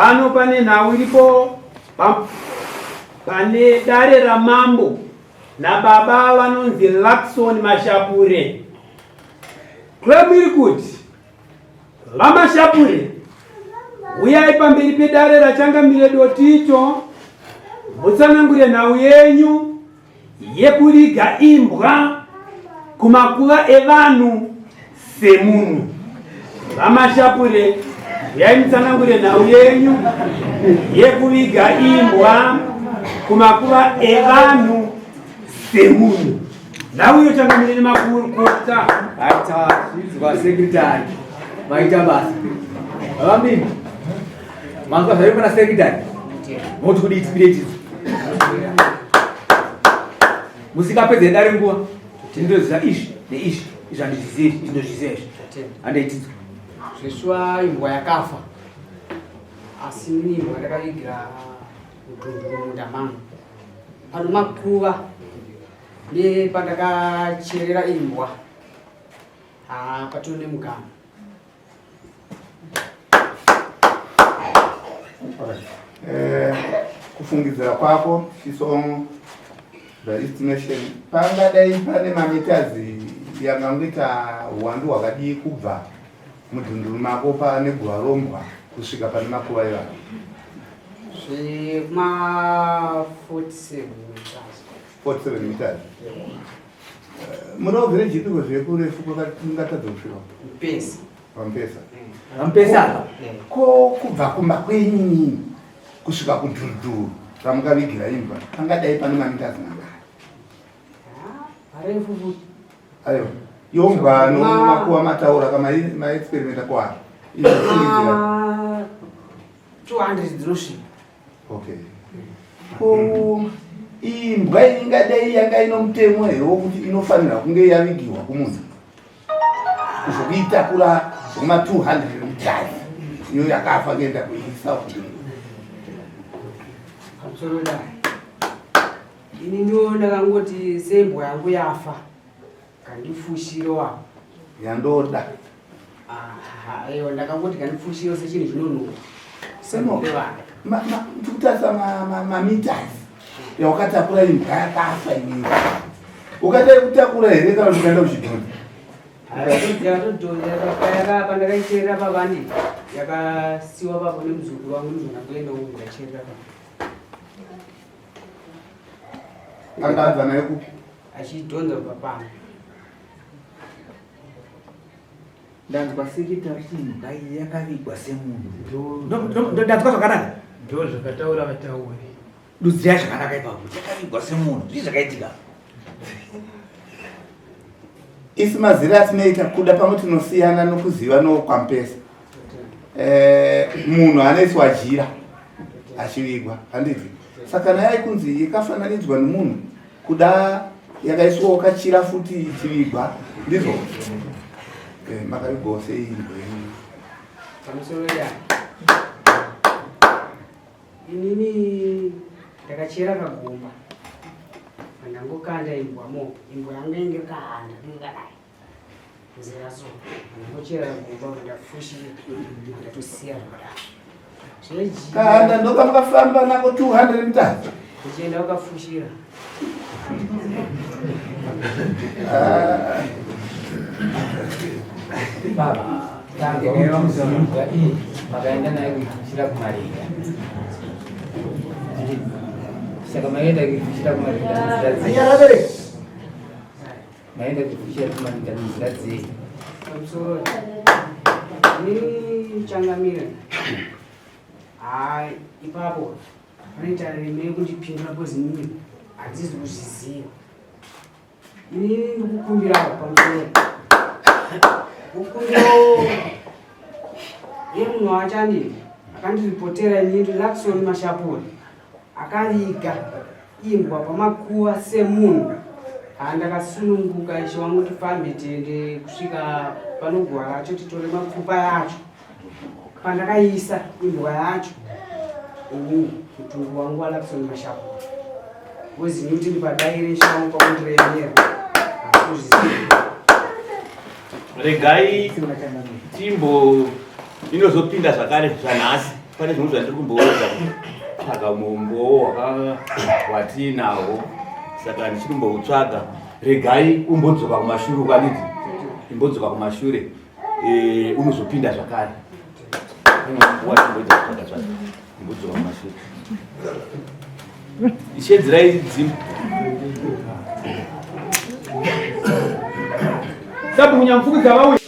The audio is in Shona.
Pano pane nhau iripo pane dare ramambo nababa vanonzi Luckson Mashapure. Claim iri kuti VaMashapure huyai pamberi pedare raChangamire Dotito mutsanangure nhau yenyu yekuviga imbwa kumakuva evanhu semunhu. VaMashapure huyai mutsanangure nhau yenyu yekuviga imbwa kumakuva evanhu semunhu. Nhau iyo Changamire nemakurukota. Aita zvinzwa secretary maita basa. Vamini manzwa zvairi pana secretary moti kudii tipire tidzo musikapedze dare nguva tindoziva izvi neizvi izvi handizvizivi izvi ndozviziva izvi handei tidzo. Zveshuwa imbwa yakafa asi ini imbwa ndakavigira mudhunduru mumunda mangu pano makuva nepandakacherera imbwa haa patoo nemugano. Eh, kufungidzira kwako chiso the estimation pangadai pane mamitazi yangangoita huwandu hwakadii kubva mudhunduru mako pane guva rombwa kusvika pane makuva ivayo? Zvekuma 47 meters. 47 meters. Muno village ipiko zvekurefu kwatingatadza kusvika? Mpesa. Pampesa. Pampesa apa. Ko kubva kumba kwenyu nini kusvika kudhurudhuru ramukavigira imbwa pangadai pane mamitazi mangani? Parefu futi. Aiwa. Yombwa nomakuva mataura kama maexperimenta kwaari. Izvo 200 dzinosvika. Okay. Ko imbwa ingadai yanga ino mutemo here wokuti inofanira kunge yavigiwa kumunhu zvokuitakura zvekuma 200 meters iyo yakafa kuenda kuisa kuti Pamusoro dai. Ini ndiwo ndakangoti sembwa yangu yafa kandifushiro apo. Yandoda. Aiwa ndakangoti kandifushiro sechinhu chinonhuwa. Semo. Ndikutarisa mameters yawakatakura imbwa yakafa inini. Ukadai kutakura here kana kuti ukaenda kuchidhonza? Yakatodhonza pandakaicherera pavani yakasiwa papo nemuzukuru wangu ndizvo ndakuenda uku ndikacherera papo. Anga abva naye kupi? Achidhonza kubva pano. Ndanzwa sekita kuti imbwa iyi yakavigwa semunhu. Ndanzwa zvakanaka. Ndo zvakataura vatauri. Dudzirai zvakanaka ipapo. Yakavigwa semunhu. Zvii zvakaitika? Isu mazira atinoita kuda pamwe tinosiyana nokuziva nokwampesa. Eh, munhu anoiswa jira achivigwa handiti? Saka kana yaikunzi yakafananidzwa nemunhu kuda yakaiswawo kachira futi ichivigwa ndizvo eh, makavigwawo sei imbwa yenyu? Pamusoro ya inini ndakachera kagomba ndangokanda imbwa mo imbwa yangu inge kahanda kingadai nzira so ndangochera kagomba ndafushira ndatosiya zvakadaro Kahanda ndokamukafamba nako 200 meters. Uchienda ukafushira. Ah. Baba, tange vamuziva iyi makaenda naye kuifushira kumarinda. Saka maenda kuifushira kumarinda nzira dzei? Maenda kuifushira kumarinda nzira dzei? Pamusoro. Ni changamire. Hai, ipapo panoita remei kundipindura because inini handizi kuzviziva. Inini ndikukumbirawo pamusoro. Kukumbirawo iye munhu wacho akandiripotera inini Luckson Mashapuri. Akaviga imbwa pamakuva semunhu. Haa ndakasununguka ishe wangu tifambe tiende kusvika panoguva racho titore mapfupa yacho. Pandakaisa imbwa yacho ini mutumbi wangu waLuckson Mashapuri. Wozi kuti ndipadaire ishe wangu pakundiremera. Hakuzviziva. Regai timbo inozopinda zvakare zvanhasi. Pane zvimwe zvandiri kumboedza kutsvaga mumbowo watiinawo, saka ndichiri kumboutsvaga. Regai umbodzoka kumashure ukanditi imbodzoka kumashure, unozopinda zvakare. Watimboedza kutsvaga tsvaga, imbodzoka kumashure. Ishedzirai dzimu. Sabhuku Nyamfukudza vauya.